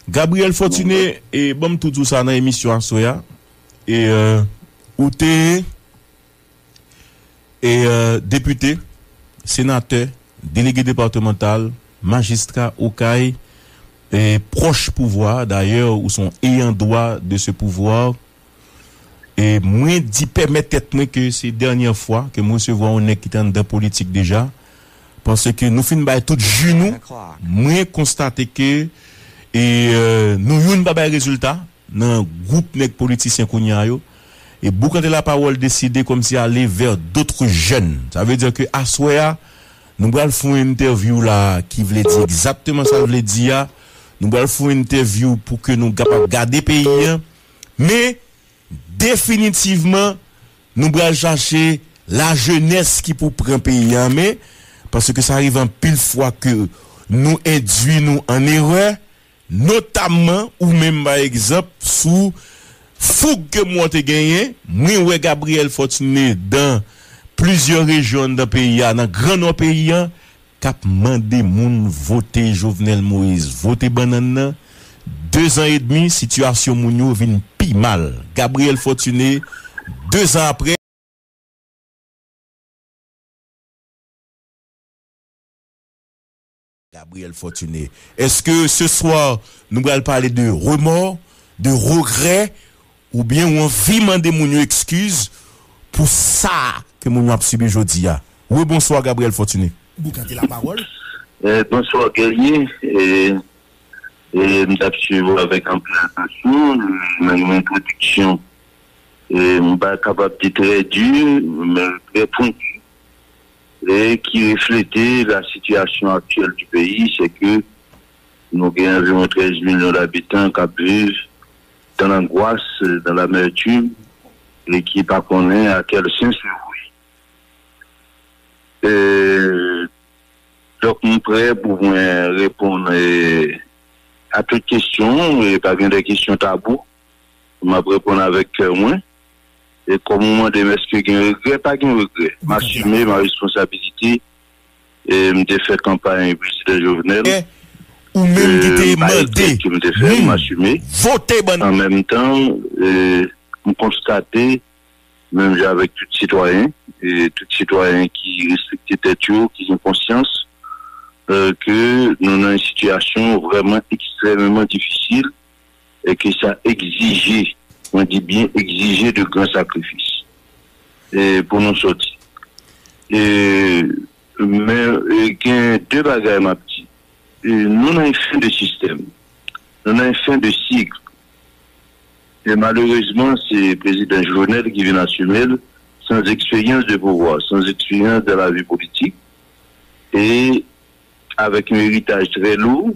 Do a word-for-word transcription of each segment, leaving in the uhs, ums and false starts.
Gabriel Fortuné, e ban m tou di w sa nan emisyon aswè a. E, euh, ou te, e, euh, depite, senatè, delege depatmantal, majistra Okay, e pwòch pouvwa, dayè, ou se yon ayant dwa de se pouvwa. E mwen di, pèmèt tèt mwen ke se dènyè fwa ke m resevwa yon nèg ki te anndan politik deja. Paske nou fin bay tout ji nou. Mwen konstate ke, e, euh, nou youn pa bay rezilta nan gwoup nèg politisyen kounye a yo. E Boukante Lapawòl deside kòmsi ale vè dòt jèn. Sa vle di ke aswè a, nou pral fè yon entèvyou la ki vle di egzakteman sa l vle di a. Nou pral fè yon entèvyou pou ke nou kapab gade peyi an. Men, definitivman, nou pral chache lajenès ki pou pran peyi a an men, paske sa rive anpil fwa ke nou endwi nou an erè, notamman ou menm, pa egzanp, sou foug ke mwen te genyen, mwen wè Gabriel Fortuné dan plizyè rejyon anndan peyi a, nan Gran Nò peyi a, k ap mande moun vote Jovenel Moïse, vote bannann nan. Dezan edmi, sitiyasyon moun yo vin pi mal. Gabriel Fortuné, dezan apre. Gabriel Fortuné, èske se swa nou pral pale de remò, de regrè, oubyen ou anvi mande moun yo ekskiz pou sa ke moun yo ap sibi jodi a? Wi, bonswa, Gabriel Fortuné. Boukante Lapawòl. Eh, bonswa, Guerrier. Eh, eh, m t ap swiv ou avèk anpil atansyon. Nan yon entwodiksyon, eh, m pa kapab di trè di, men trè pwenti, e ki reflete la situation actuelle du pays, c'est que nou gen anviwon trèz milyon d'abitan k ap viv dans l'angoisse, dans l'amertume, e ki pa konnen a kèl sen se vwe. E, donk, m prè pou mwen reponn, e, a tout kesyon, e pa gen de kesyon tabou. M ap reponn avèk kè mwen. E kòm ou mande m èske gen regrè, pa gen regrè. M asime ma responsabilite. E m te fè kanpay prezidan Jovenel. E ou menm ki te mande ke m te fè, m asime. Vote bann. An menm tan, e, m konstate, menm jan avèk tout sitwayen, e tout sitwayen ki respekte tèt yo, ki gen konsyans, e, ke nou nan yon sitiyasyon vrèman ekstrèmeman difisil, e ke sa egzije, mwen di byen egzije de gran sakrifis, e pou nou sòti. E, men, e, gen de bagay m ap di. E, nou nan yon fen de sistèm. Nou nan yon fen de sik. E malerezman, se prezidan Jovenel ki vin asime l, sans expérience de pouvoir, sans expérience dans la vie politique, e avèk yon eritaj trè lou.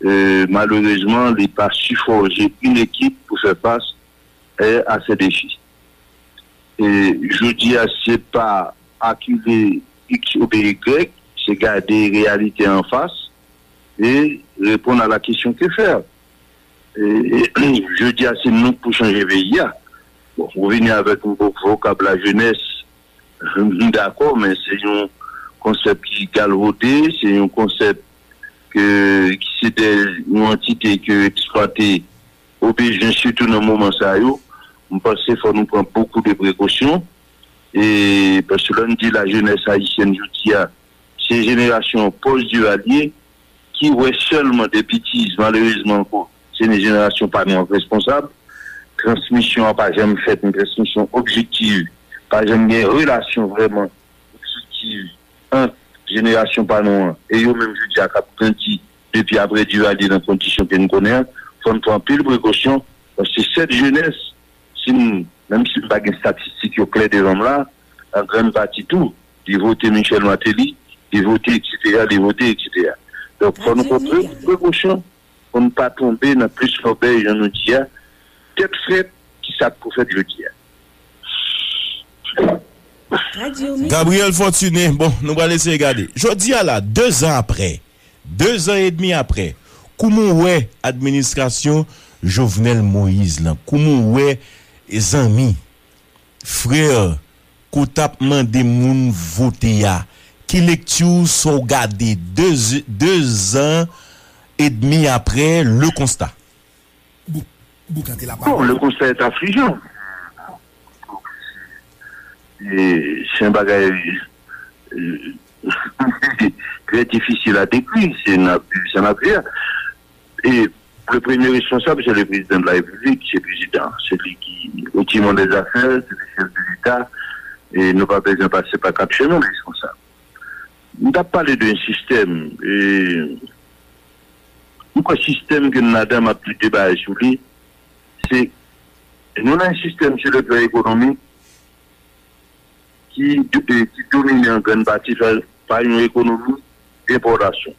E malerezman, li pa si fòje yon ekip pou fè fas, e, a se defi. E jodi a, se pa akize X oubyen Y, se gade reyalite an fas e reponn a la kesyon ke fè. E, e, jodi a, se nou k pou chanje peyi a. Bon, ou vini avèk yon vo-, vokab lajenès, m dakò, men se yon konsèp ki galvode, se yon konsèp ke, ki se de, yon antite ke eksplwate o bezwen, sitou nan moman sa yo. M panse fò nou pran bokou de prekosyon, e paske lè n di lajenès ayisyèn jodi a, se jenerasyon pòs Duvalier ki wè sèlman de betiz, malerezman ankò, se yon jenerasyon pa nou an k responsab. Transmisyon an pa janm fèt, yon transmisyon objektiv, pa janm gen relasyon vrèman objektiv ant jenerasyon pa nou an e yo menm jodi a k ap grandi depi apre Duvalier nan kondisyon ke n konnen an. Fò n pran anpil prekosyon, paske sèt jenès, si m, menm si m pa gen estatistik yo klè devan m la, an grann pati tou, li vote Michel Martelly, li vote, et cetera, li vote, et cetera. Donk, fò nou pran pre-, prekosyon pou n pa tonbe nan plis lòbèy, jan nou di a, tèt frèt, ki sa k pou fèt jodi a. Gabriel Fortuné, bon, nou pral eseye gade. Jodi a la, dezan apre, dezan edmi apre, kouman w wè administrasyon Jovenel Moïse lan? Kouman w wè zanmi, frè, ke w t ap mande moun vote a? Ki lekti w sa w gade de, dezan et demi après le constat. Bon, le constat est affligeant. C'est un bagage euh, très difficile à décrire, c'est une, c'est une affaire. Et le premier responsable, c'est le président de la République, c'est le président. C'est lui qui, au timon des affaires, c'est le chef de l'État. Et nous pas besoin de passer par quatre chemins, les responsables. Nou t ap pale de yon sistèm, e, m kwè sistèm ke n ladan m ap debate sou li, se, nou nan yon sistèm sou le plan ekonomik ki, e, ki domine an grann pati pa, pa yon ekonomi denpòtasyon.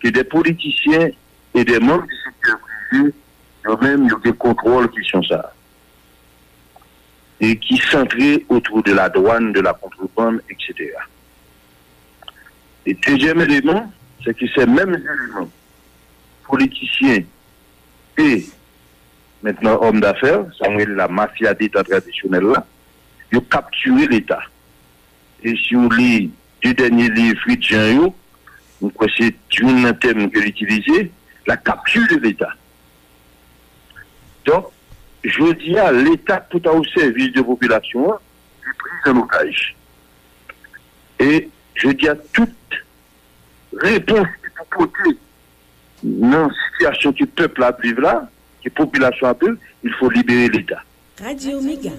Ke de politisyen e de manm di sektè prive, yo menm, yo gen kontwòl kesyon sa a. E ki santre otou de la dwàn, de la kontrebann, et cetera. E dezyèm eleman, se ke se menm eleman, politisyen e mentnan òm dafè, sa mwen rele la mafya deta tradisyonèl la, yo kaptire Leta. E si w li de dènye liv Fritz Jean yo, m kwè se youn nan tèm ke l itilize, la capture de l'État. Donk, jodi a, Leta ki pou ta o sèvis de popilasyon an, li pri an otaj. E jodi a, tout repons ki pou pote nan sitiyasyon ke pèp la ap viv la, ke popilasyon ap viv, il faut libérer l'État. Radyo Mega.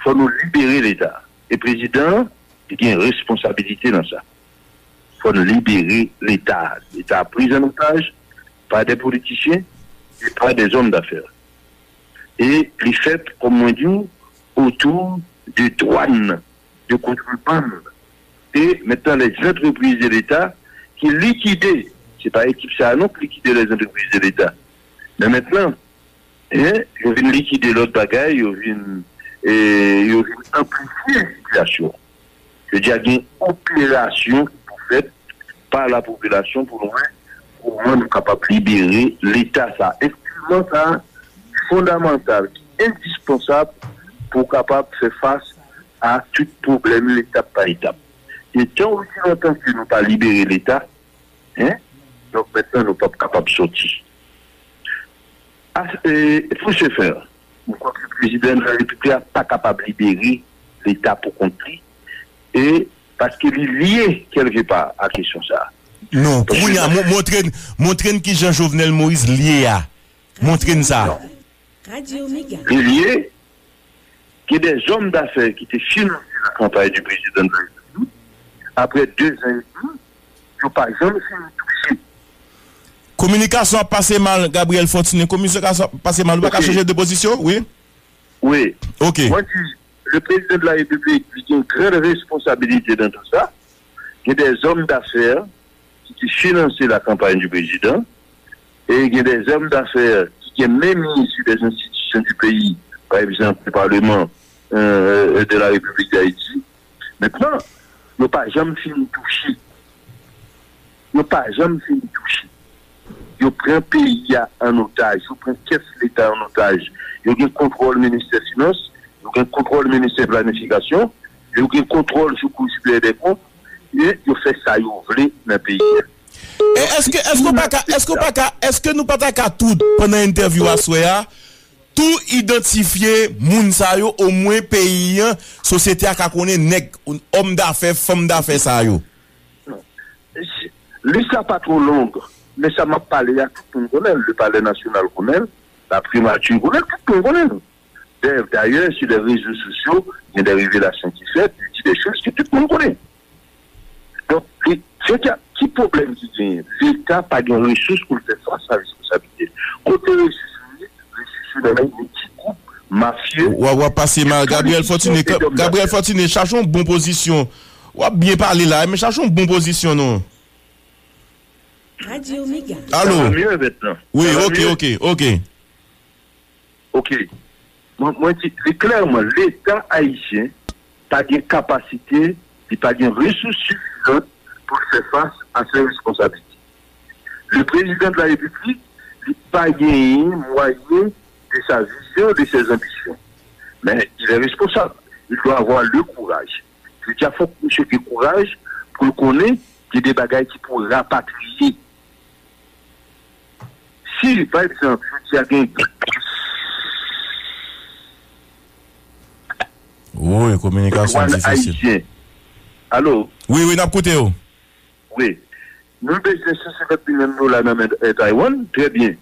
Fò nou libere Leta. E prezidan an, li gen responsabilite nan sa. Fò n libere Leta. Leta pri an otaj pa de politisyen e pa de zòm dafè. E li fèt, kòm mwen di w, otou de dwàn, de kontrebann. E mentnan, les entreprises de l'État ki likide, se pa ekip sa a non ki likide les entreprises de l'État. Men mentnan, e, yo vin likide lòt bagay, yo vin, e, yo vin anplifye sitiyasyon. Yo di a gen operasyon ki pou fèt pa la popilasyon pou nou wè kòman nou kapab libere Leta sa. Enstriman sa fondamantal ki endispansab pou kapab fè fas a tout pwoblèm yo etap pa etap. E tan osi lontan ke nou pa libere Leta, en, donk mentnan nou p ap kapab sòti. A, e, pou se fè, m kwè ke prezidan de la repiblik la pa kapab libere Leta pou kont li, e paske li lye kèlke pa a kesyon sa a. Non, kounye a, montre n, montre n kijan Jovenel Moïse lye a. Montre n sa. Li lye, gen de zòm dafè ki te finanse la kanpay di prezidan de la repiblik. Apre de zan edmi, yo pa janm fin touche. Kominikasyon ap pase mal, Gabriel Fortuné. Kominikasyon ap pase mal. Ou pa ka chanje de pozisyon? Wi. Wi. Ok. Mwen di, le prezidan de la repiblik, li gen gran responsabilite nan tou sa. Gen de zòm dafè ki te finanse la kanpay di prezidan. E gen de zòm dafè ki gen men miz sou de enstitisyon di peyi, pa egzanp, le Parlement euh, de la République d'Haïti. Mentnan, yo pa janm fin touche. Yo pa janm fin touche. Yo pran peyi a an otaj, yo pran kès Leta an otaj. Yo gen kontwòl ministè finans, yo gen kontwòl ministè planifikasyon, yo gen kontwòl sou Kou Siperyè dè Kont, e yo fè sa yo vle nan peyi a. E èske, èske w pa ka, èske w pa ka, èske nou pa ta ka tout, pandan entèvyou aswè a, tou idantifye moun sa yo, omwen peyi an, sosyete a ka konnen nèg, òm dafè, fanm dafè sa yo? Lis la pa twò long, men sa m ap pale a, tout moun konnen l, le Palais National konnen l, la Primati konnen l, tout moun konnen l. Dayè, sou les réseaux sociaux, gen de revelasyon ki fèt, li di de choz ke tout moun konnen. Donk, se ki, ki pwoblèm ki genyen? Leta pa gen resous pou l fè fas a responsablite l. Kote resous yo ye? Resous yo nan men yon ti gwoup mafye. W ap pase mal, Gabriel Fortuné. Gabriel Fortuné, chache yon bon pozisyon. W ap byen pale la, men chache yon bon pozisyon non. Alo. Wi, ok, ok, ok. Ok. Mwen, mwen di, li klèman, Leta ayisyen pa gen kapasite, li pa gen resous sifizan pou l fè fas a se responsablite. Le président de la République, li pa genyen mwayen de sa vision, de ses ambitions. Mais il est responsable. Il doit avoir le courage. Jodi a, fòk misye gen kouraj pou l konnen gen de bagay ki pou rapatriye. Wi, pa egzanp, jodi a gen Woy, kominikasyon an difisil. Ayisyen. Alo? Wi, wi, n ap koute w. Wi. Nou bezwen san senkant milyon dola nan men Taiwan, trè byen,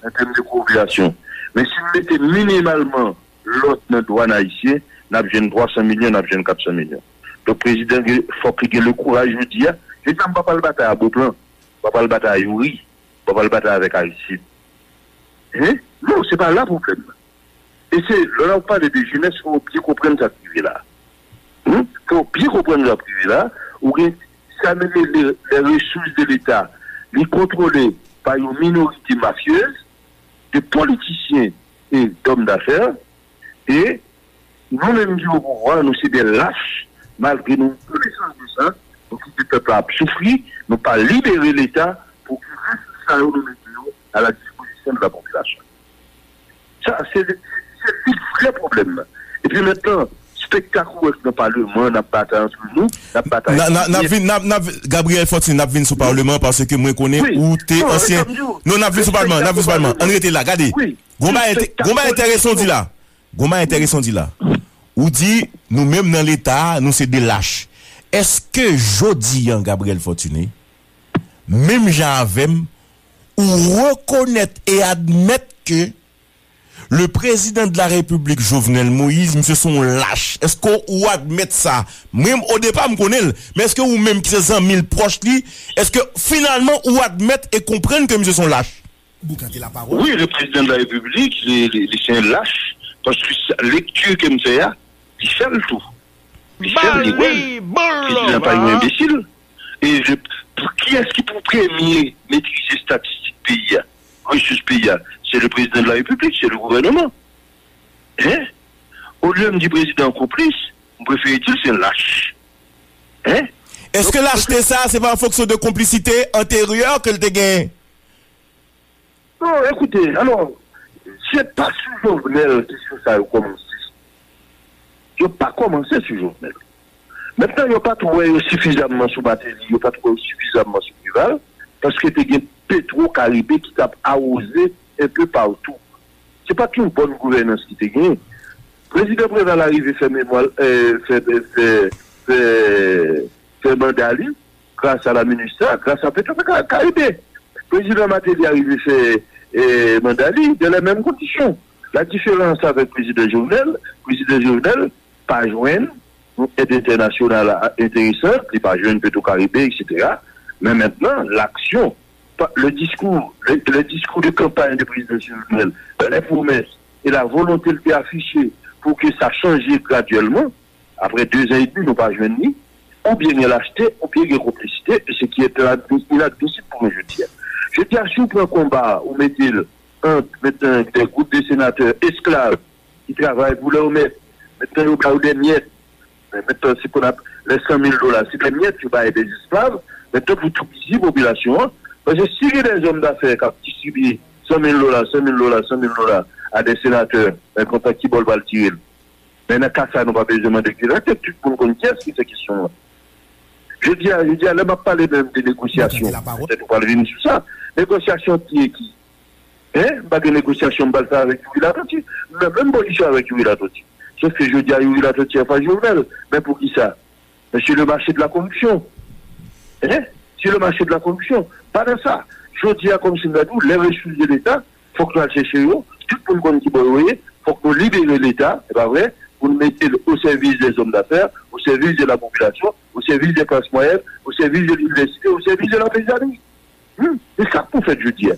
an tèm de kooperasyon. Men si n mete minimalman lòt nan dwàn ayisyen, n ap jwenn twa san milyon, n ap jwenn kat san milyon. Donk, prezidan, fòk li gen le kouraj jodi a. Jodi a, m pa pral batay a Beauplan, m pa pral batay a Youri, m pa pral batay avèk Aristide. Hein? Non, se pa la pwoblèm nan. E se lè n ap pale de jenès, fò w byen konprann sa k rive la. Hmm? Fò w byen konprann sa k rive la. Ou gen sa n rele les ressources de l'État. Li kontwole pa yon minorite mafyez, de politisyen e dòm dafè. E nou menm ki o pouvwa, nou se de lach, malgre nou gen konesans de sa, nou kite pèp la ap soufri, nou pa libere Leta pou ke resous sa yo nou mete yo a la dispozisyon de la popilasyon. Sa, se, se, se li vrè pwoblèm nan. Epi mentnan, spektak ou wè k nan Paleman, n ap batay antre nou, n ap batay. N a, n a, n ap vin, n ap, n ap, Gabriel Fortuné, n ap vin sou Paleman paske mwen konnen ou te ansyen. Non, n ap vin sou Paleman, n ap vin sou Paleman. Ann rete la, gade. Gon bagay, gon bagay enteresan w di la. Gon bagay enteresan w di la. Ou di, nou menm nan Leta a, nou se de lach. Èske jodi a, Gabriel Fortuné, menm jan avè m, ou rekonèt e admèt ke le président de la République, Jovenel Moïse, misye se yon lach? Èske ou admèt sa? Mwen, o depa, m konnen l. Men èske ou menm ki se zanmi l, pwòch li, èske finalman ou admèt e konprann ke misye se yon lach? Wi, le président de la République, li, li, li se yon lach, paske sa, lekti ke m fè a, li fè l tou. Li fè l, li wè l. Prezidan pa yon enbesil. E je, pou, kiyès ki pou premye metrize estatistik peyi a, resous peyi a? Se le président de la République, se le gouvernement. Hein? Olye m di prezidan konplis, m prefere di l se lach. Hein? Èske lachte sa, se pa an fonksyon de konplisite anteryè ke l te genyen? Non, ekoute, alò, se pa sou Jovenel kesyon sa yo kòmanse. Yo pa kòmanse sou Jovenel. Mentnan, yo pa t wè yo sifizamman sou Martelly, yo pa t wè yo sifizamman sou Préval, paske te gen Petro Caribe ki t ap awoze enpe patou. Se pa t yon bòn gouvènans ki te genyen. Prezidan Préval arive fè memwa, eh, fè, fè, fè, fè manda li, gras a la MINUSTAH, gras a Petro Caribe. Prezidan Martelly arive fè, eh, manda li dans les mêmes conditions. La diferans avèk prezidan Jovenel, prezidan Jovenel pa jwenn yon èd entènasyonal enteresan, li pa jwenn Petro Caribe, et cetera. Men mentnan, laksyon, pa, le diskou, le, le diskou de kanpay de prezidan Jovenel, les promesses et la volonté l te afiche pou ke sa chanje gradyèlman, apre de zan edmi, nou pa jwenn li. Oubyen gen lachte, oubyen gen konplisite, e se ki enadmisib pou mwen jodi a. Jodi a, si w pran konba a, ou mete l ant, mentnan, de gwoup de senatè esklav ki travay pou lè yo mèt, mentnan, yo ba yo de myèt. Men mentnan, si pou n ap, lè san mil dola, se de myèt yo bay de esklav, mentnan, pou toupizi popilasyon an. Paske si gen de zòm dafè k ap distribiye san mil dola, san mil dola, san mil dola a de senatè, men kontan ki bò l pral tire l. Men nan ka sa, nou pa bezwen mande ki lè tèt tout moun konn kiyès ki fè kesyon an. Jodi a, jodi a, lè m ap pale menm de negosyasyon, petèt ou pral vin sou sa. Negosyasyon ki e ki? Hein? M pa gen negosyasyon m pral fè avèk Youri Latortue. M nan menm pozisyon avèk Youri Latortue. Sòf ke jodi a, Youri Latortue anfas Jovenel. Men poukisa? Men se le mache de la koripsyon. Hein? Se le mache de la koripsyon. Pa nan sa. Jodi a, kòmsi m ta di w, les ressources de l'État, fòk nou al chèche yo. Tout moun konn ki bò yo ye. Fòk nou libere Leta, e pa vre? Pou n mete l o sèvis dè zòm dafè, o sèvis de la popilasyon, o sèvis dè klas mwayèn, o sèvis de linivèsite, o sèvis de la peyizanri. Hmm, se sa k pou fèt jodi a.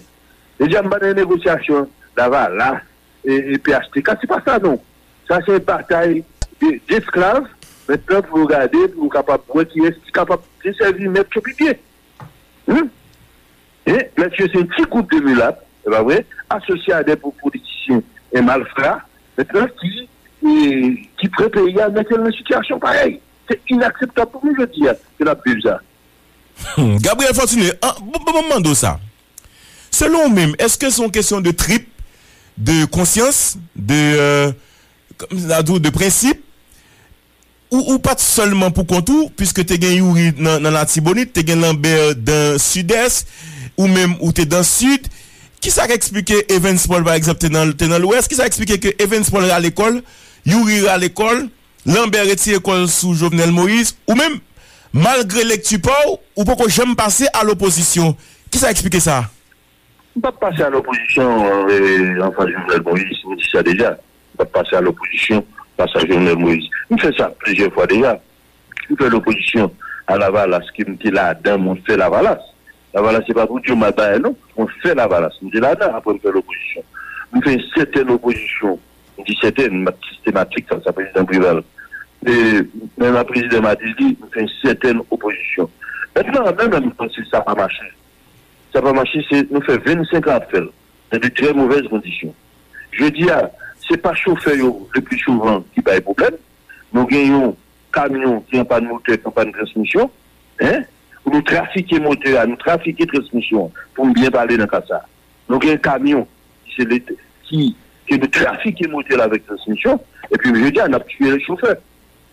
Jodi a, m pa nan negosyasyon Lavalas e, e P H T K, se pa sa non. Sa se batay de, desklav, mentnan pou yo gade, pou yo kapab wè kiyès ki kapab desèvi mèt yo pi byen. Hmm? E, mèt yo se yon ti gwoup de milat, se pa vre, asosye a de po-, politisyen e malfra, mentnan ki, e, ki pran peyi a, mete l nan sitiyasyon parèy. Se inakseptab pou nou jodi a, ke n ap viv sa. Hmm, Gabriel Fortuné, an, bon, bon, bon, mande w sa. Selon ou menm, èske se yon kesyon de trip, de konsyans, de, euh, kòm sa di w, de prensip? Ou, ou pa t sèlman pou kont ou, piske te gen Youri nan, nan Latibonit, te gen Lambert dan Sidès, ou menm ou te dan Sid. Kisa k eksplike Evens Paul, pa egzanp, te nan, te nan Lwès? Kisa k eksplike ke Evens Paul rale kò l, Youri rale kò l, Lambert retire kò l sou Jovenel Moïse, ou menm, malgre lekti pa w, ou poko janm pase a lopozisyon? Kisa k eksplike sa? M p ap pase a lopozisyon anfas Jovenel Moïse, m di sa deja. M p ap pase a lopozisyon fas a Jovenel Moïse. M fè sa plizyè fwa deja. M fè lopozisyon a Lavalas ke m te ladan, mwen fè Lavalas. Lavalas se pa pou di yo m al bagay non, mwen fè Lavalas. M te ladan, apre m fè lopozisyon. M fè sètèn opozisyon, m di sètèn, m ap sistematik fas a prezidan Preval. E menm a prezidan Martelly, m fè sètèn opozisyon. Mentnan, menm lè m panse sa pa mache. Sa pa mache, se nou fè vennsenk an ap fè l, dans de très mauvaises conditions. Jodi a, se pa chofè yo le plus souvent ki bay pwoblèm. Nou gen yon kamyon ki an pàn motè, ki an pàn transmisyon. Hein? Nou trafike motè a, nou trafike transmisyon an, pou m byen pale nan ka sa. Nou gen kamyon ki se lete, ki, ke nou trafike motè l avèk transmisyon, epi jodi a, n ap tiye chofè.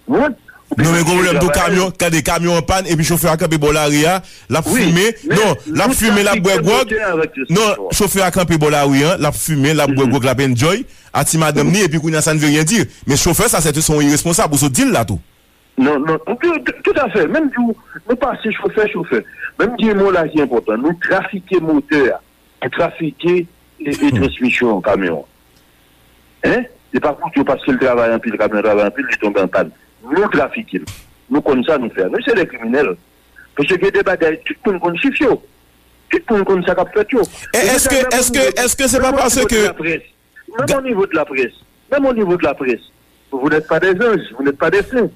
Ou konprann? Non, men gon pwoblèm tou, kamyon, gade, kamyon an pàn, epi chofè a kanpe bò lari a, l ap fimen. Non, l ap fimen, l ap bwè gwòg. Non, chofè a kanpe bò lari an, l ap fimen, l ap bwè gwòg, l ap enjoy a ti madanm ni, epi kounye a, ça ne veut rien dire. Men chofè sa, se yon iresponsab, ou sot di l la tou. Non, non, toutafè. Menm di w, nou pase chofè, chofè. Menm di yon mo la ki enpòtan. Nou trafike motè a. Nou trafike e, e transmisyon kamyon an. Hein? Se pa pou di w paske l travay anpil, kamyon an travay anpil, li tonbe an pàn. Nou trafike l. Nou konn sa nou fè. Nou se de kriminèl. Paske gen de bagay, tout moun konn chif yo. Tout moun konn sa k ap fèt yo. E èske, èske, èske se pa paske Même au niveau de la presse. Même au niveau de la presse. Vous n'êtes pas des anges, vous n'êtes pas des saints.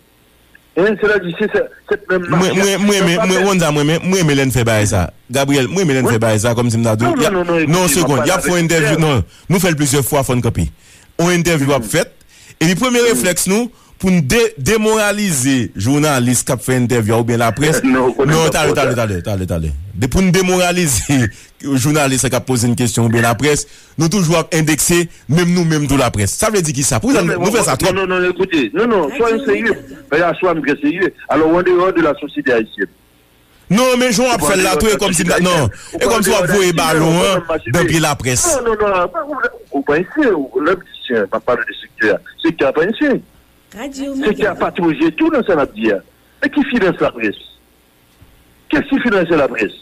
Hein, c'est-à-dire, c'est ça, cette même mafia. Mwen, mwen, mwen, mwen, mwen, Wanda, mwen, mwen, mwen renmen lè n fè bagay sa. Gabriel, mwen renmen lè n fè bagay sa, kòmsi m ta di w. Non, non, non, non, non, yon segond, y ap fè yon entèvyou. Non, nou fè l plizyè fwa, fò n kanpe. Yon entèvyou ap fèt. Epi premye reflèks nou, pou n de, demoralize jounalis k ap fè entèvyou a oubyen laprès. Non, talè, talè, talè, talè, talè. De, pou n demoralize jounalis k ap poze n kesyon oubyen laprès, nou toujou ap endekse menm nou menm tou laprès. Sa vle di kisa? Poukisa nou fè sa twòp? Non, non, non, ekoute. Non, non, soyons sérieux. Bagay la sou a m trè serye. Alò, ou andeyò de la sosyete ayisyèn. Non, men jan w ap fè l la tou, e kòmsi, non, e kòmsi w ap voye balon an nan pye laprès. Non, non, non, ou pa ensye, lè m di se, m ap pale de sektè a. Sektè a pa ensye. Sektè a pa twouve tou nan sa n ap di a. Men ki finans laprès? Kiyès ki finanse laprès?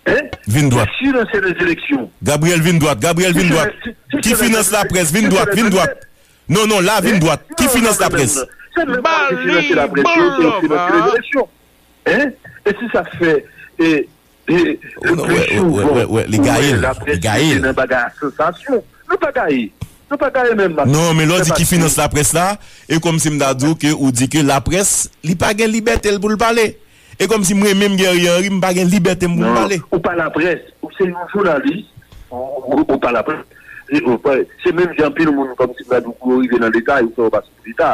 Hein? Vin dwat. Kiyès ki finanse lèzeleksyon? Gabriel, vin dwat. Gabriel, vin dwat. Ki finans laprès? Vin dwat, vin dwat. Non, non, la, vin dwat. Ki finans laprès? Hein? E se sa k fè, e, e, le pli souvan, laprès rete nan bagay a sansasyon. Nou pa gaye. Nou pa gaye menm. Non, men lè w di ki finans laprès la, e kòmsi m ta di w ke ou di ke laprès, li pa gen libète l pou l pale. E kòmsi mwen menm, Guerrier Henry, m pa gen libète m pou m pale. Ou pa laprès. Ou se yon jounalis. Ou, ou, ou pa laprès. Se menm jan anpil moun, kòmsi m ta di w, pou yo rive nan Leta, yo fè yo pase pou Leta.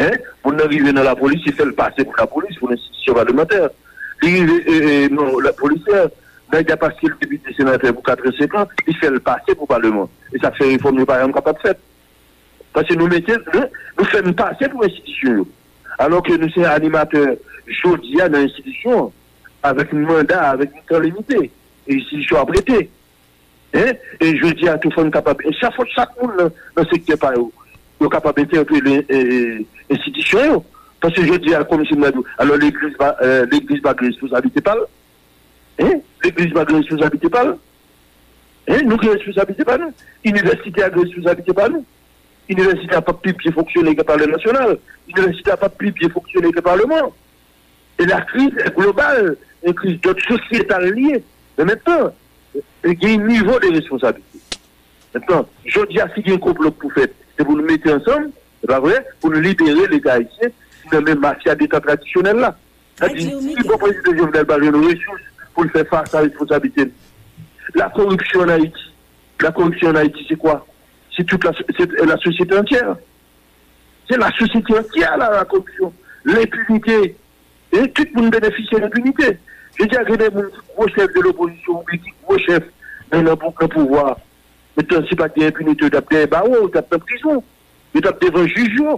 Hein? Moun nan rive nan lapolis, li fè l pase pou lapolis, pou lenstitisyon palemantè. Li rive, e, e, nan lapolis, nèg la paske l depite, senatè pou kat an, senk an, li fè l pase pou paleman. E sa k fè refòm yo pa janm kapab fèt. Paske nou mete, nou, nou fè n pase pou enstitisyon yo. Alò ke nou se animatè jodi a nan enstitisyon an, avèk yon manda, avèk yon tan limite. E enstitisyon ap rete. Hein? E jodi a tou fò n kapab, e chak, fò chak moun nan, nan sektè pa yo, yo kapab entèpele, e, e, enstitisyon yo. Paske jodi a, kòmsi m ta di w, alò legliz pa, e, legliz pa gen responsablite pa l? Hein? Legliz pa gen responsablite pa l? Hein? Nou gen responsablite pa nou. Inivèsite a gen responsablite pa nou. Inivèsite a p ap pi byen fonksyone ke Palè Nasyonal. Inivèsite a p ap pi byen fonksyone ke Paleman. E la kriz est globale, yon kriz d'ordre sociétal li ye. Men mentnan, gen yon nivo de responsablite. Mentnan, jodi a, si gen konplo k pou fèt, se pou nou mete ansanm, se pa vre, pou nou libere Leta ayisyen nan men mafya deta tradisyonèl la. Sa di, si bon prezidan Jovenel pa jwenn resous pou l fè fas a responsablite l. La koripsyon an Ayiti, la koripsyon an Ayiti, se kwa? Se tout la, se la sosyete antyè. Se la sosyete antyè la, la koripsyon, lenpinite. E tout moun benefisye lenpinite. Jodi a, gen de moun ki gwo chèf de lopozisyon oubyen ki gwo chèf nan, nan pou-, nan pouvwa. Mentnan, si pa t gen enpinite, yo t ap dèyè bawo, yo t ap nan prizon, yo t ap devan jij yo.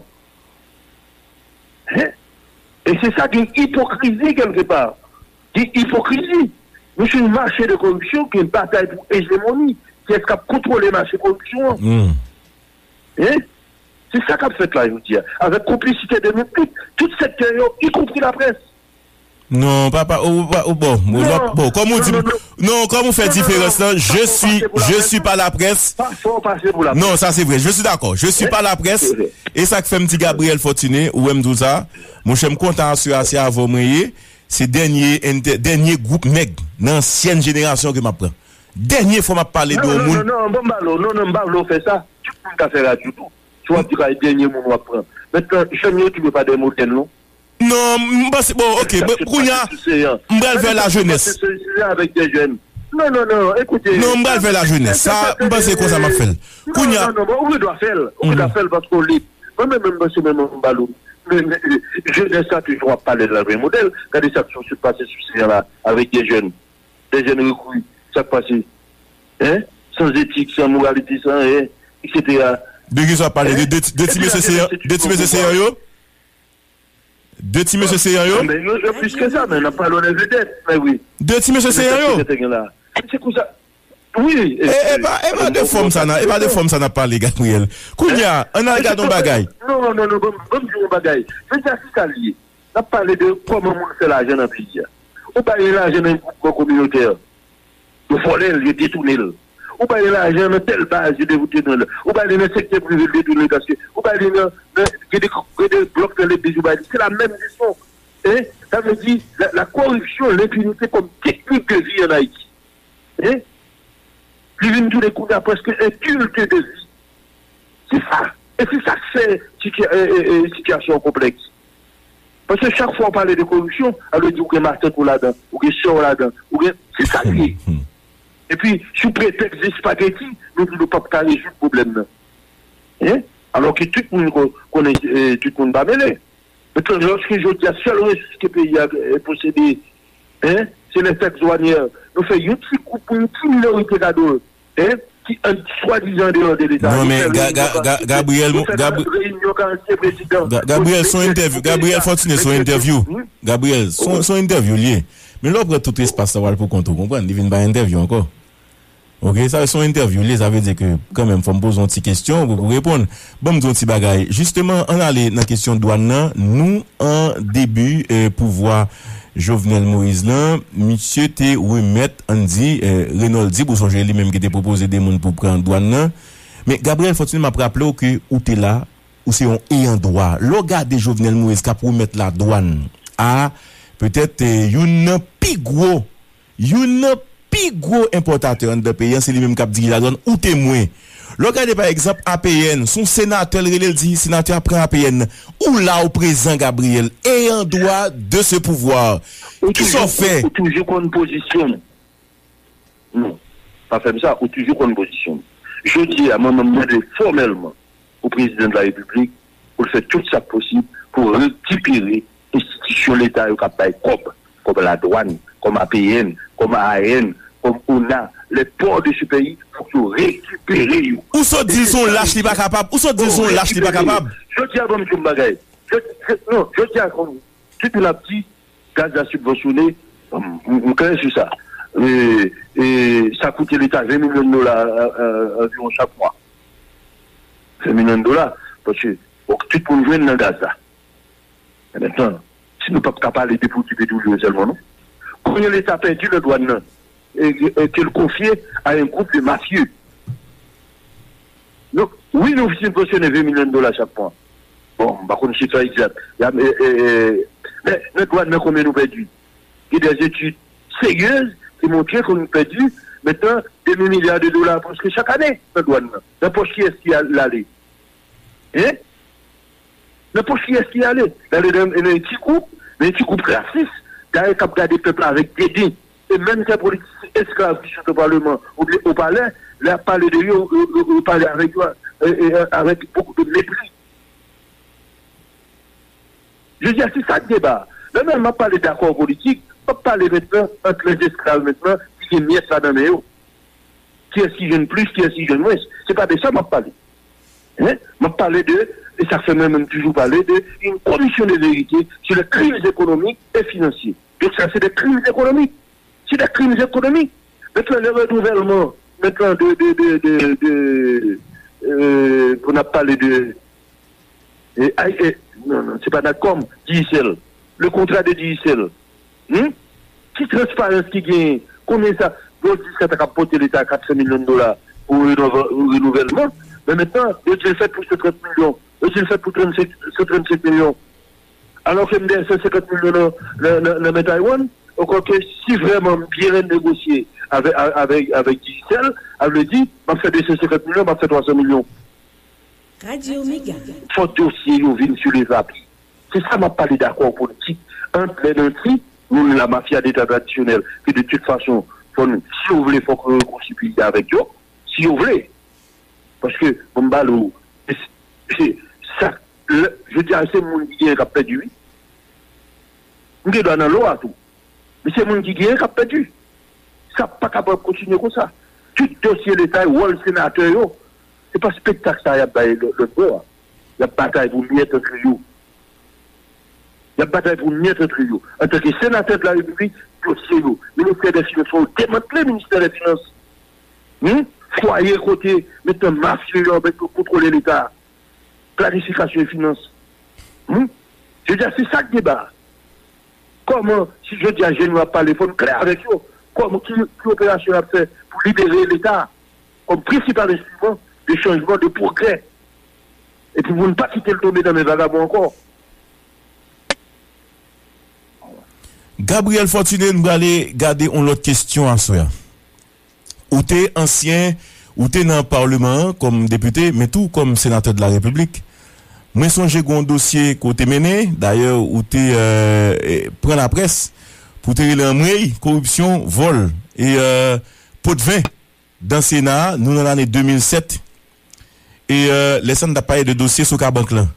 Hein? E se sa, gen ipokrizi kèlkepa. Gen ipokrizi. Nou sou yon mache de koripsyon ki yon batay pou ejemoni. Kiyès k ap kontwole mache koripsyon an? Hmm. Hein? Se sa k ap fèt la jodi a. Avèk konplisite de nou tout, tout sektè yo, ikonpri laprès. Non, papa, ou, ou, ou, bon, ou, non, bon, kòm ou di, non, kòm ou fè diferans lan, je suis, je suis pas la presse. Pa fè w pase pou laprès. Non, sa se vre. Je suis d'accord. Je suis pas la presse. E sa k fè m di Gabriel Fortuné, ou wè m di w sa, monchè, m kontan aswè a, se avè w mwen ye. Se dènye entè-, dènye gwoup nèg nan ansyèn jenerasyon ke m ap pran. Dènye fwa m ap pale de yon moun. Non, non, non, non, ban m ba l, non, non, m pa vle w fè sa. Tout moun ka fè radyo tou. Si w ap di w ka dènye moun w ap pran. Mentnan, jèn yo tou yo pa de modèl, non. Non, m panse, bon, ok, kounye a, m pral vè la jeunesse. Non, non, non, écoutez. Non, m pral vè la jeunesse. Sa, m panse konsa m ap fè l. Kounye a. Non, non, non, bon, ou gen dwa fè l. Ou gen dwa fè l paske w lib. Mwen menm, menm, panse menm, m ba l. Men, men, jenès la toujou ap pale de la, men modèl. Gade sa k sot pase sou seyan la, avèk de jèn. De jèn rekri. Sa k pase? Hein? Sans éthique, sans moralité, sans rien, et cetera. De ki sa w ap pale? De, de, de ti mesye seyan, de ti mesye seyan yo? De ti mesye seyan yo? Men yo, yo plis ke sa, men n ap pale w nan vedèt, men wi. De ti mesye seyan yo? Se konsa. Wi. E, e pa, e pa de fòm sa nan, e pa de fòm sa n ap pale, Gabriel. Kounye a, ann al gade yon bagay. Non, non, non, non, ban m, ban m di w yon bagay. Se sa, se sa l ye. N ap pale de kòman moun fè lajan nan peyi a. Ou bay lajan nan yon gwoupman kominotè, yo vòlè l, yo detounen l. Ou bay lajan nan tèl baz, yo detounen l. Ou bay li nan sektè prive, yo detounen l, paske ou bay li nan, nan, gen de, gen de blòk nan legliz, ou bay li. Se la menm leson. Hein? Sa vle di, la, la corruption, l'inpinite comme technique de vie en Haïti. Hein? Li vin tounen kounye a prèske un culte de vie. Se sa. E se sa k fè sitya-, e, e, e, sitiyasyon an konplèks. Paske chak fwa w pale de koripsyon, sa vle di ou gen matant ou ladan, ou gen sè w ladan, ou gen, se sa l ye. Epi, sou pretèks de espageti, nou di nou p ap ka rezoud pwoblèm nan. Hein? Alò ke tout moun ko-, konnen, eh, tout moun pa mele. Mentnan, lòske jodi a, sèl resous ke peyi a, eh, posede, hein, se lè taks dwanyè, nou fè yon ti gwoup pou yon ti minorite kado, hein, ki an, swadizan andeyò de Leta. Non, men Ga-, Ga-, Ga-, Gabriel, Gabriel, se yon entèvyou. Gabriel Fortuné, se yon entèvyou. Gabriel, se yon, se yon entèvyou l ye. Men lè w pran tout espas la, w al pou kont ou, konprann, li vin pa entèvyou ankò. Ok, sa se yon entèvyou l ye, sa vle di ke kanmenm fò m poze yon ti kesyon pou, pou reponn. Ban m di yon ti bagay. Jisteman, ann ale nan kesyon dwàn nan. Nou, an debi, eh, pouvwa Jovenel Moïse lan, misye te remèt, ann di, eh, Reynold Dib, ou sonje li menm ki te pwopoze de moun pou pran dwàn nan. Men Gabriel Fortuné, m ap raple w ke ou te la, ou se yon eyan dwa. Lè w gade Jovenel Moïse k ap remèt ladwàn a, petèt, eh, youn nan pi gwo, youn nan pi gwo enpòtatè anndan peyi a, se li menm k ap dirije ladwàn, ou temwen. Lè w gade, pa egzanp, A P N, se yon senatè l rele, l di, senatè a pran A P N nan. Ou la, ou prezan, Gabriel, eyan dwa de ce pouvoir. Kisa w fè? Ou toujou konn pozisyon m. Non, pa fè m sa, ou toujou konn pozisyon m. Jodi a, mwen menm, m mande fòmèlman pou Prezidan de la Repiblik pou l fè tout sa k posib pou rekipere enstitisyon Leta yo k ap bay kòb, kòm ladwàn, kòm A P N, kòm A A N, kòm ona, les ports de ce pays, fòk yo rekipere yo. Ou sot di l se yon lach, li pa kapab. Ou sot di l se yon lach, li pa kapab. Jodi a, ban m di w yon bagay. Jodi, je-, non, jodi a, kòm tout moun ap di, gaz la sibvansyone, m, m, m klè sou sa. E, e, sa koute Leta ven milyon dola, e, e, anviwon chak mwa. Ven milyon dola. Paske, bon, tout moun jwenn nan gaz la. Men mentnan, si nou p ap ka pale de pwodui petrolye yo sèlman, non. Konbyen Leta pèdi nan dwàn nan, e, e, ke l konfye a yon gwoup de mafye? Donk, wi, nou sibvansyone ven milyon dola chak mwa. Bon, m pa konn chif sa egzak. Ya, e, e, e, men, nan dwàn nan, konbyen nou pèdi? Gen des études sérieuses ki montre ke nou pèdi mentnan demi milya de dola prèske chak ane nan dwàn nan. Nan pòch kiyès ki al-, l ale? Hein? Nan pòch kiyès ki ale? L ale nan, nan yon ti gwoup, nan yon ti gwoup rasis, dayè k ap gade pèp la avèk deden. E menm kèk politisyen esklav ki sot o palman oubyen o palè, lè y ap pale de yo, yo, yo, yo pale avèk yo, e, e, avèk bokou de mepri. Jodi a, se sa k deba a. Lè menm m ap pale dakò politik, m ap pale mentnan ant lèzesklav mentnan ki gen myèt la nan men yo. Kiyès ki jwenn plis, kiyès ki jwenn mwens? Se pa de sa m ap pale. Hein? M ap pale de, e sa k fè mwen menm toujou pale de une commission de vérité sur les crimes économiques et financiers. Donk sa se de crimes économiques. C'est des crimes économiques. Maintenant, le renouvellement, maintenant, de, de, de, de, de, euh, pou n ap pale de, e, ay, e, non, non, se pa Natcom, Digicel. Le contrat de Digicel. Hmm? Ki transparans ki genyen? Konbyen sa? Yo di sa ta ka pote leta kat san milyon dola pou renova-, renouvèlman. Men mentnan, yo di l fèt pou san trant milyon. Yo di l fèt pou trannsenk, san trannsenk milyon. Alò ke m dèyè san senkant milyon nan, nan, nan, nan men Taiwan. Ankò ke si vrèman m byen negosye avè-, a-, avèk, avèk Digicel, sa vle di, m ap fè de san senkant milyon, m ap fè twa san milyon. Radio Mega. Fò dosye yo vin sou le papye. Se sa m ap pale dakò politik ant lè nanti, nou la mafya deta tradisyonèl, ke de tout fason, fò nou, si yo vle, fòk yo rekonstwi peyi a avèk yo, si yo vle. Paske, bon, m pale w, se, se sa, lè, jodi a, se moun ki genyen k ap pèdi, wi. M gen dwa nan lo a tou. Men se moun ki genyen k ap pèdi. Sa pa kapab kontinye konsa. Tout dosye leta, wòl senatè yo, se pa spektak sa y ap bay lò-, lòt bò a. Y ap batay pou myèt antre yo. Y ap batay pou myèt antre yo. Antanke senatè de la repiblik, dosye yo. Ministè dè finans, fò yo demantle ministè dè finans. Hmm? Fwaye kote, mentnan mafya yo ap kontwole leta. Planifikasyon e finans. Hmm? Jodi a, se sa k deba a. Kòman, si jodi a jèn yo ap pale, fò n klè avèk yo. Kòman, ki, ki operasyon y ap fè pou libere leta kòm prensipal enstriman de chanjman, de pwogrè? Epi pou n pa kite l tonbe nan men vagabon ankò. Gabriel Fortuné, nou prale gade yon lòt kesyon aswè a. Ou te ansyen, ou te nan palman an kòm depite, men tou kòm senatè de la repiblik. Mwen sonje gen yon dosye ke w te mennen, dayè ou te, euh, eh, pran laprès pou w te rele anmwey, koripsyon, vòl e, euh, potven dan Sena a, nou nan lane de mil sèt. E, euh, lè sa n t ap pale de dosye Socabank lan.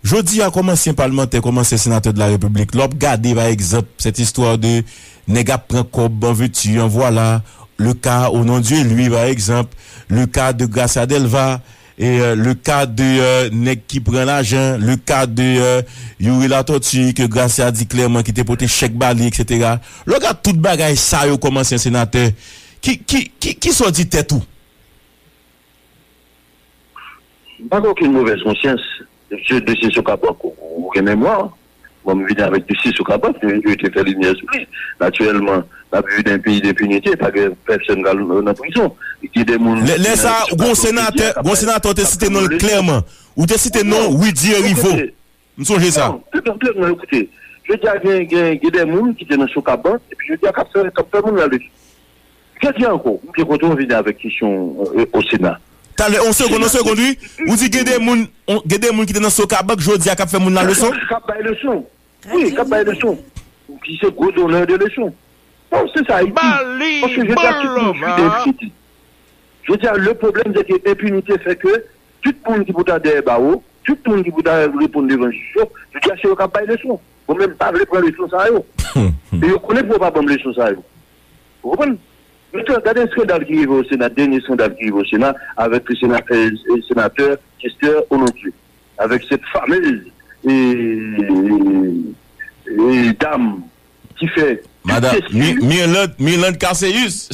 Jodi a, kòm ansyen palmantè, kòm ansyen senatè de la repiblik, lè w ap gade, pa egzanp, cette histoire de nèg ap pran kòb an veux-tu, en voilà, le cas Au nom Dieu lui, pa egzanp, le cas de Gracia Delva, e, euh, le cas de, euh, nèg ki pran lajan, le cas de, euh, Youri Latortue, ke Gracia di klèman ki te pote chèk ba li, et cetera. Lè w gade tout bagay sa yo kòm ansyen senatè, ki, ki, ki, ki sa w di tèt ou? M pa gen okenn movèz konsyans. Mesye, dosye Socabank, ou gen memwa. Bon, m vini avèk dosye Socabank, yo, yo te fè limyè sou li. Natirèlman, n ap viv nan yon peyi denpinite, pa gen pèsonn k al nan prizon. Gen de moun. Lè, lè sa, gen yon senatè, gen yon senatè, ou te site non l klèman. Ou te site non Widy Erivo. M sonje sa. Non, tande, tande, non, ekoute. Jodi a, gen, gen, gen de moun ki te nan Socabank, epi jodi a, k ap fè, k ap fè moun la leson. Jodi a ankò, m byen kontan w vini avèk kesyon, euh, o Sena. Talè, yon segonn, yon segonn, wi. Ou di gen de moun, gen de moun ki te nan Socabank, jodi a, k ap fè moun la leson? K ap bay leson. Wi, k ap bay leson. Ki se gwo donneur de leson. Bon, se sa, Ayiti. Paske jodi a, tout moun fwi denpinite. Jodi a, le pwoblèm, se ke enpinite fè ke tout moun ki pou ta dèyè bawo, tout moun ki pou ta reponn devan jij yo, jodi a, se yo k ap bay leson. Mwen menm, m pa vle pran leson sa yo. E yo konnen pou yo pa ban m leson sa yo. Ou konprann? Mentnan, gade eskandal ki rive o Sena, dènye eskandal ki rive o Sena, avèk le sena-, euh, euh, senatè, kestè Onondieu, avèk cette fameuse, euh, euh, dam ki fè tout Madan sesi. Mi-, Mirlande, Mirlande Casséus.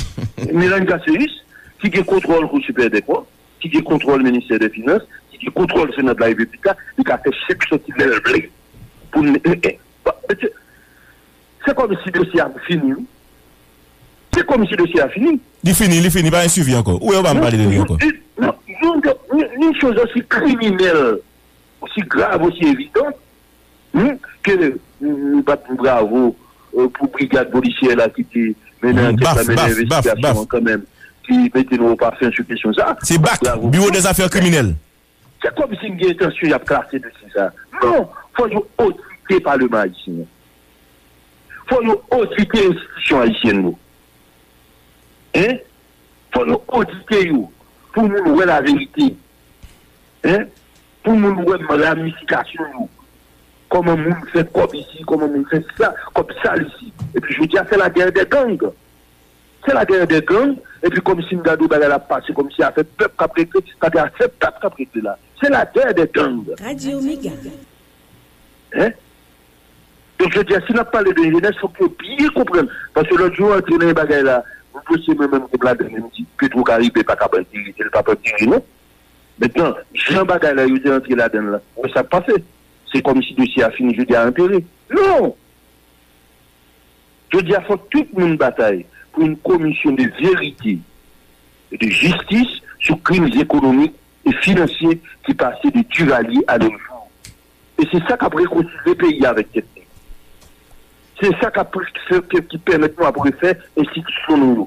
Mirlande Casséus, ki gen kontwòl Kou Sipè dè Kont, ki gen kontwòl Ministè dè Finans, ki gen kontwòl Sena de la Repiblik la, li ka fè chèk soti lè l vle. Pou n, e, e, bon, mesye, se kòmsi dosye a fini, wi. Se kòmsi dosye a fini. Li fini, li fini, pa gen swivi ankò. Ou wè, yo pa m pale de li ankò. Non, non, une, une, une chose aussi criminelle, aussi grave, aussi évidente, hmm, ke nou bat nou bravo, euh, pou brigad polisyè la ki te mennen ankèt la, mennen envestigasyon an kanmenm, ki mete nou o pafen sou kesyon sa. Se bak, Bureau des Affaires Criminelles. Se kòmsi m gen entansyon y ap klase dosye sa. Non, fò yo odite Palman ayisyen an. Fò yo odite enstitisyon ayisyèn yo. Hein? Fò yo odite yo pou moun wè laverite. Hein? Pou moun wè ramifikasyon yo. Kòman moun fè kòb isi, kòman moun fè sa, kòb sal isi. Epi jodi a, c'est la guerre des gangs. C'est la guerre des gangs. Epi kòmsi m gade yon bagay la ap pase, kòmsi afè pèp k ap regle, pa gen afè pèp k ap regle la. C'est la guerre des gangs. Radio Mega. Hein? Donk, jodi a, si n ap pale de jenès, fòk yo byen konprann. Paske lòt jou, antre nan yon bagay la, yon dosye mwen menm, m te ladan, m di, Petro Caribe pa ka antere, li pa antere, non. Mentnan, jan bagay la, yo te antre ladan l la, ou wè sa k pase. Se kòmsi dosye a fini, jodi a antere. Non! Jodi a, fòk tout moun batay pou yon komisyon de verite e de jistis sou krim ekonomik e finansye ki pase de Duvalier à nos jours. E se sa k ap rekonsilye peyi a avèk tèt li. Se sa k ap fè, ki pèmèt nou ap refè enstitisyon nou yo.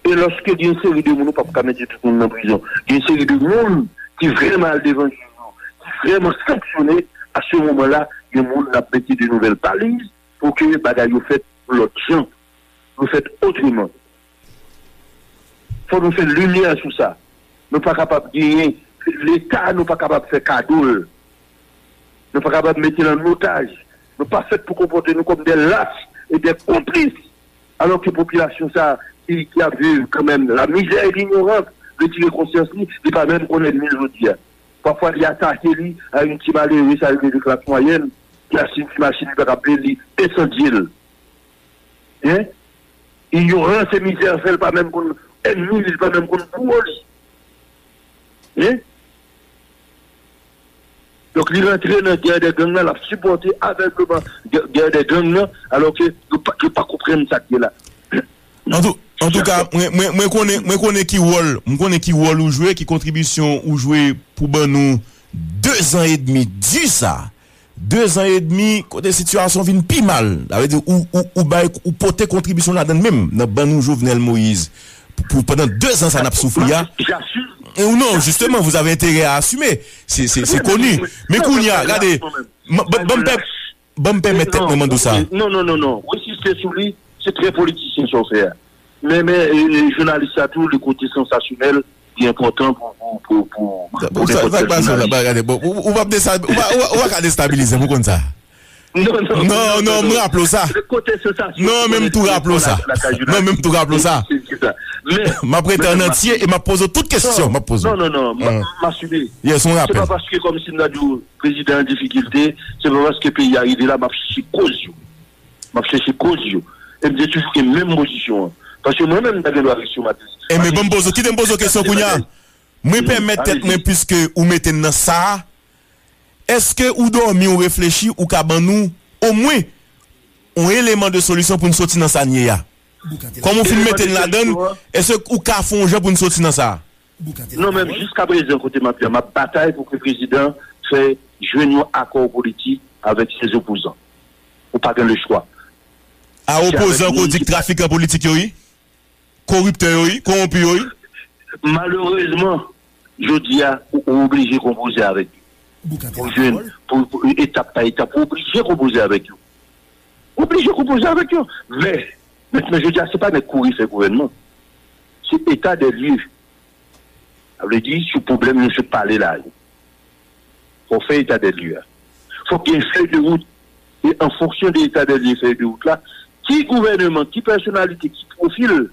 E lòske gen yon seri de moun, ou p ap ka mete tout moun nan prizon. Gen yon seri de moun ki vrèman al devan jij yo, ki vrèman sanksyone, a se moman la, gen moun n ap mete de nouvèl baliz pou ke bagay yo fèt yon lòt jan, yo fèt otreman. Fò nou fè limyè sou sa. Nou pa kapab genyen Leta, nou pa kapab fè kado l. Nou pa kapab mete l an otaj. Nou pa fèt pou konpòte nou kòm de lach e de konplis. Alòske popilasyon sa a ki, ki ap viv kanmenm la misère et l'ignorance, retire konsyans li, li pa menm konn ènmi l jodi a. Pafwa li atake li a yon ti malere, sa rele de klas mwayèn, ki achte yon ti machin, li pa ka peye l, li ensandye l. Hein? Ignorans e mizè fè l pa menm konn ènmi li, li pa menm konn bouwo li. Hein? Donk, li rantre nan gè de gang nan, l ap sipòte avègleman gè, gè de gang nan, alòske yo pa, yo pa konprann sa k ye la. Antouka, mwen, mwen, mwen konnen, mwen konnen ki wòl, mwen konnen ki wòl ou jwe, ki kontribisyon ou jwe pou ban nou de zan edmi di sa. De zan edmi kote sitiyasyon vin pi mal. Sa vle di ou, ou, ou bay, ou pote kontribisyon ladan l menm, nan ban nou Jovenel Moïse. Pou, pou pandan de zan sa n ap soufri a. E ou non, justement, vous avez intérêt à assumer. Se, se, se koni. Men kounye a, gade, ban m pè, ban m pèmèt tèt mwen mande w sa. Non, non, non, non. Resiste sou li, se trè politisyen sa w fè a. Men, men, jounalis la tou, li kote sansasyonèl, li enpòtan pou, pou, pou, pou nenpòt kèl jounalis. Ou p ap destabilize m, ou konn sa. Non, non, non, non, m raple w sa. Non, men m tou raple w sa. Non, men m tou raple w sa. M ap rete an antye e m ap poze w tout kesyon m ap poze w. Non, non, non, m asime. Yes, on rapèl. Se pa paske kòmsi m ta di w prezidan an difikilte, se pa paske peyi a rive la, m ap chèche koz yo. M ap chèche koz yo. E m te toujou gen menm pozisyon an. Paske mwen menm, m ta gen dwa rete sou matriz. Enben, ban m poze w, kite m poze w kesyon kounye a. Mwen pèmèt tèt mwen, piske ou mete m nan sa a, èske ou dòmi, ou reflechi, ou ka ban nou, omwen, yon eleman de solisyon pou n soti nan sa n ye a? Kòm ou fin mete n ladan l, èske ou ka fè yon jan pou n soti nan sa a? Non, men jiskaprezan, kote m ap ye a, m ap batay pou ke prezidan fè jwenn yon akò politik avèk se opozan. Ou pa gen lechwa. A opozan ke w di k trafikan politik yo ye? Koriptè yo ye? Kowonpi yo ye? Malerezman, jodi a, ou, ou oblije konpoze avèk yo. Pou jwenn, pou, pou, etap pa etap, ou oblije konpoze avèk yo. Ou oblije konpoze avèk yo. Men, mentnan, jodi a, se pa nèg kouri fè gouvènman. Se eta de lye. Sa vle di, sou pwoblèm nou sot pale la yo. Fò w fè eta de lye a. Fòk gen fèy de wout. E an fonksyon de eta de lye, fèy de wout la, ki gouvèneman, ki pèsonalite, ki pwofil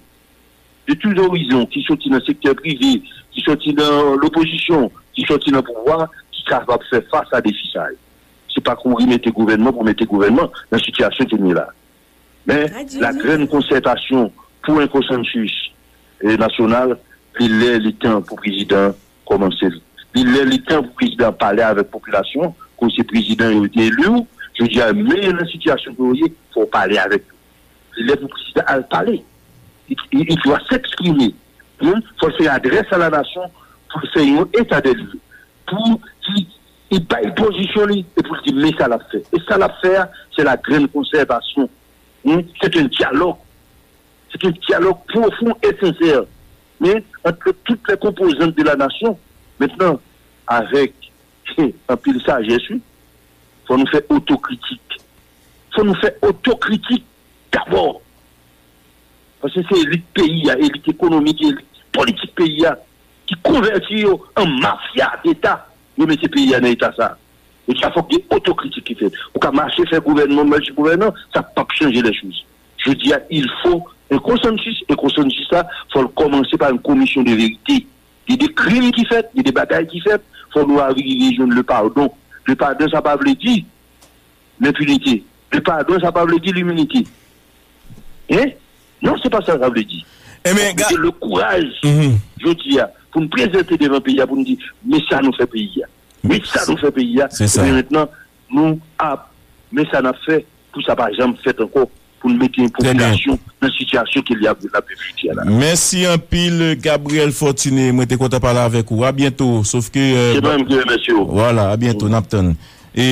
de tout orizon, ki soti nan sektè prive, ki soti nan lopozisyon, ki soti nan pouvwa, ki kapab fè fas a defi sa yo. Se pa kouri mete gouvènman pou mete gouvènman nan sitiyasyon ke nou ye la. Men, la grande concertation pour un consensus, eh, national, li lè, li tan pou prezidan kòmanse l. Li lè, li tan pou prezidan pale avèk popilasyon, kote se prezidan yo te eli w, jodi a, men yo nan sitiyasyon ke yo ye, fò w pale avèk yo. Li lè pou prezidan al pale. Il, il, il doit s'exprimer. Fò l fè adrès a la nasyon pou l fè yon eta de lye. Pou di, li bay pozisyon li, e pou l di men sa l ap fè. E sa l ap fè a, se la grande concertation. Hmm? C'est un dialogue. C'est un dialogue profond et sincère. Hein? Entre toutes les composantes de la nation. Mentnan, avèk anpil sajès, wi, fò nou fè otokritik. Fò nou fè otokritik dabò. Paske se elit peyi a, elit ekonomik, elit politik peyi a, ki konvèti yo an mafya deta, yo mete peyi a nan eta sa. E sa fòk gen otokritik ki fèt. Ou ka mache fè gouvènman, mache gouvènman, sa p ap chanje lè choz. Jodi a, il faut un consensus, e konsansis sa, fò l kòmanse pa yon komisyon de verite. Gen de krim ki fèt, gen de bagay ki fèt, fò nou arive jwenn le pardon. Le pardon, sa pa vle di lenpinite. Le padon, sa pa vle di liminite. Hein? Non, se pa sa sa vle di. Ebyen, ga- Gen le kouraj, jodi a, pou n prezante devan peyi a, pou n di, men sa nou fè peyi a. Men sa nou fè peyi a. Se sa. Ebyen, mentnan, nou ap, men sa n ap fè pou sa pa janm fèt ankò, pou n mete popilasyon nan sitiyasyon ke li ap, l ap viv jodi a la. Mèsi anpil, Gabriel Fortuné. Mwen te kontan pale avèk ou. A byento. Sof ke, euh, Se mwen menm ki remèsye w. Vwala, a byento. N ap tann.